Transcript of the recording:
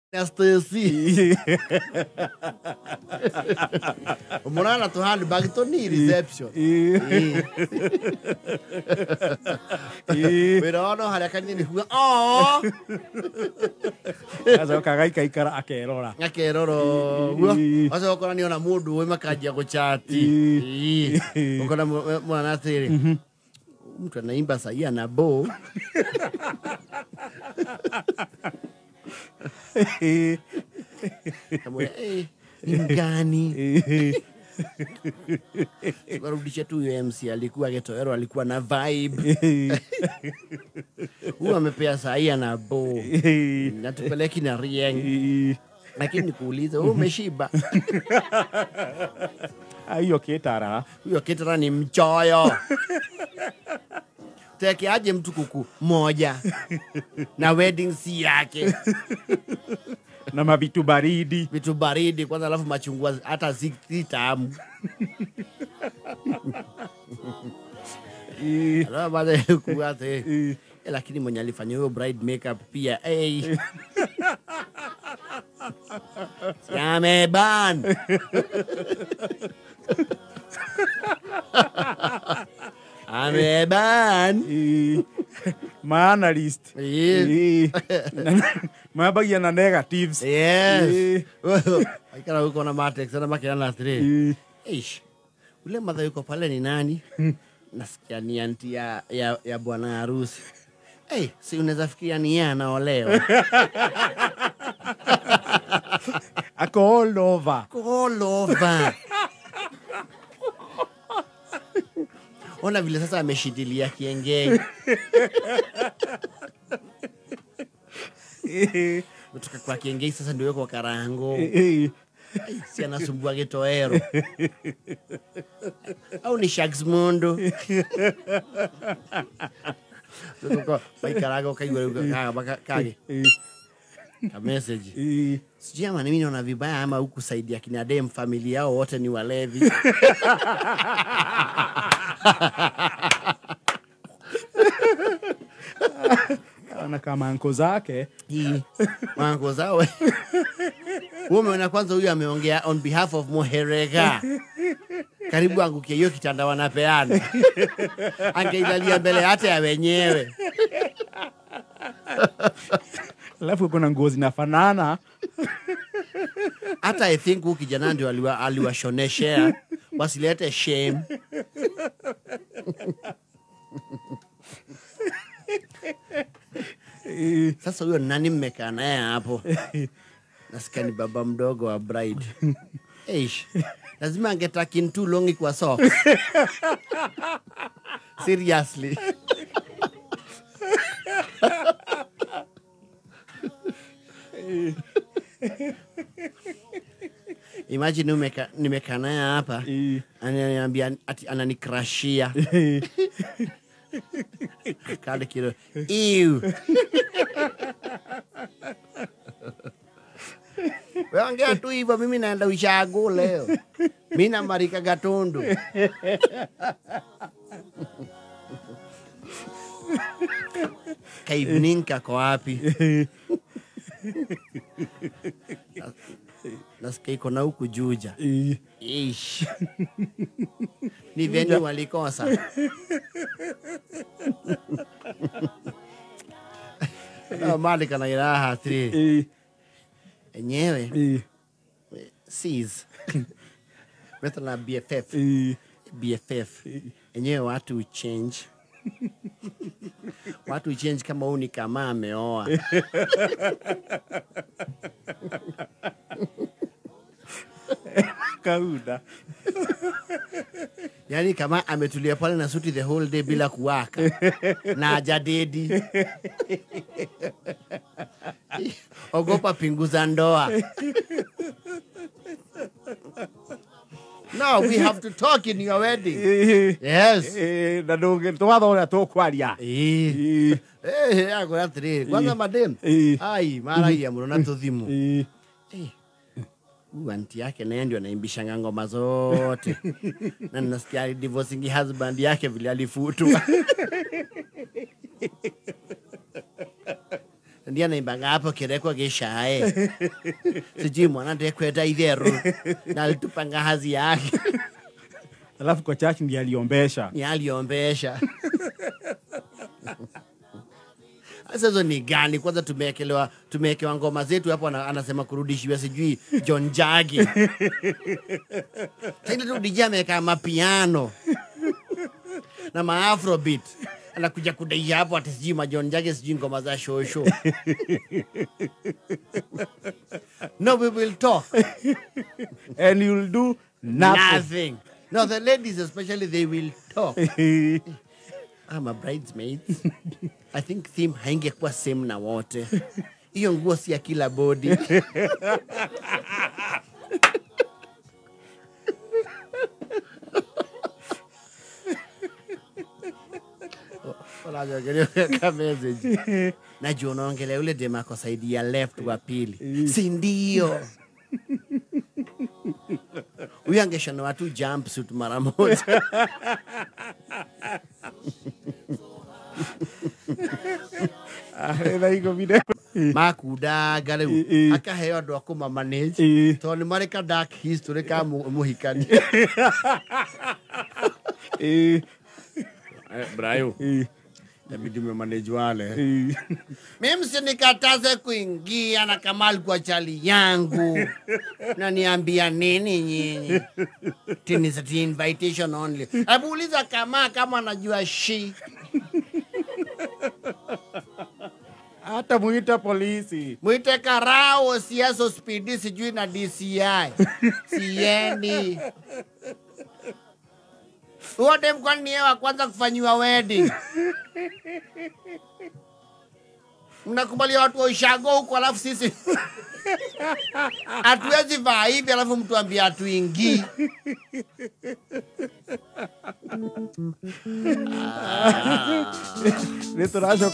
Stacy. Murana tu handbag to ni reception. Wĩra ono harĩa kanini kuga oh. Acoka agaikaikara akerora. Akerora ũguo. Acoka ũkora nĩona mũndũ ũĩ makanjia gũchati. Ũkona mwana atĩrĩ. Mtu anaimba sahi ana bow. Ni mgani? Warudisha tu huyo MC alikuwa getoero, alikuwa na vibe. Huyu amepea sahi ana bow. Natupeleki na rieng. Lakini nikuulize, wewe umeshiba? Hiyo ketara. Huyo ketara ni mchoyo. Teke aje mtu kuku moja na wedding si yake. Na mavitu baridi. Vitu baridi kwanza, alafu machungwa hata si tamu. Alafu baada ya kuate. Lakini mwenye alifanya hiyo bride makeup pia. Hey. Siameban. Ameban. Ma analyst. Mabagia na negatives. Yes. Aikara huko na matrix na makina 3. Eish. Ule mother yuko pale ni nani? Nasikia ni anti ya bwana harusi. Hey, si unaweza fikiria ni yeye anaolewa. Ako all over. Ako all over. Ona vile sasa ameshidilia kiengei. Kutoka kwa kiengei sasa ndio yuko karango. Si anasumbua getoero. Au ni Shags Mundo. Tuko baikarago kaigwa kage. Ka message. Sijui ama mimi naona vibaya ama huku saidia kina dem familia yao wote ni walevi. Ana kama anko zake. Anko zao. Wewe umeona kwanza huyu ameongea on behalf of Moherega. Karibu angukie hiyo kitanda wanapeana. Angeilalia mbele hata ya wenyewe. Alafu kuna nguo zinafanana. Hata I think huyu kijana ndio aliwashoneshea. Wasilete shame. Sasa huyo nani mmekaa naye hapo? Nasikia ni baba mdogo wa bride. Eish. Lazima angetaki too long kwa socks. Seriously. Imagine nimekaa naye hapa. Ananiambia ati ananikrashia. Kale kilo. Ew. Wewe ongea tu hivyo, mimi naenda ushago leo. Mimi na Marika Gatundu. Kaibninka kwa wapi? Nasikia iko na huku Juja. Ish. Ni venue walikosa. No, Malika na iraha 3. Enyewe. Cs. Better na BFF. BFF. Enyewe watu change. Watu change kama huu ni kama ameoa. Kauda. Yani kama ametulia pale na suti the whole day bila kuwaka. Na hajadedi. Ogopa pingu za ndoa. No, we have to talk in your wedding. Yes. Na ndungi twatha tukwaria. Akora atiri. Kwanza madem. Ai, maragia muno na tuthimu. Huyu anti yake naye ndio anaimbisha ngoma zote. Na nasikia divorcing husband yake vile alifutwa. Ni Ndiye anaimbanga hapo kirekwa gishae. Sijui mwana ndekwenda itheru. Na alitupanga hazi yake. Alafu kwa church ndiye aliombesha. Ni aliombesha. Sasa hizo ni gani? Kwanza tumewekewa ngoma zetu hapo, anasema kurudishiwa sijui John Jagi. Sasa tu DJ ameweka mapiano na maafrobeat. Anakuja kudai hapo ati sijui ma John Jagi sijui ngoma za shosho. No, we will talk. And you'll do nothing. Nothing. No, the ladies especially, they will talk. I'm a bridesmaid. I think theme haingekuwa same na wote. Hiyo nguo si ya kila body. Wala message. Najua unaongelea yule dem ako side ya left wa pili. Si ndio? Huyu angeshona watu jumpsuit mara moja. Makudaga rĩu akaheo andũ a kũmamanage tondũ nĩ marĩ ka dark history ka mũhikania. Brayo, inabidi umemanage wale. Mimi msinikataze kuingia na Kamal kwa chali yangu. Na niambia nini nyinyi? Tini is invitation only. Hebu uliza Kamal kama anajua shi. Hata muita polisi. Muite karao, siaso speedy sijui na DCI. Siendi. Wote mkwani ni wa kwanza kufanyiwa wedding. Mnakubalia watu wa ushago huko alafu sisi hatuwezi vaa hivi alafu mtu ambia hatuingii. Nito rasho.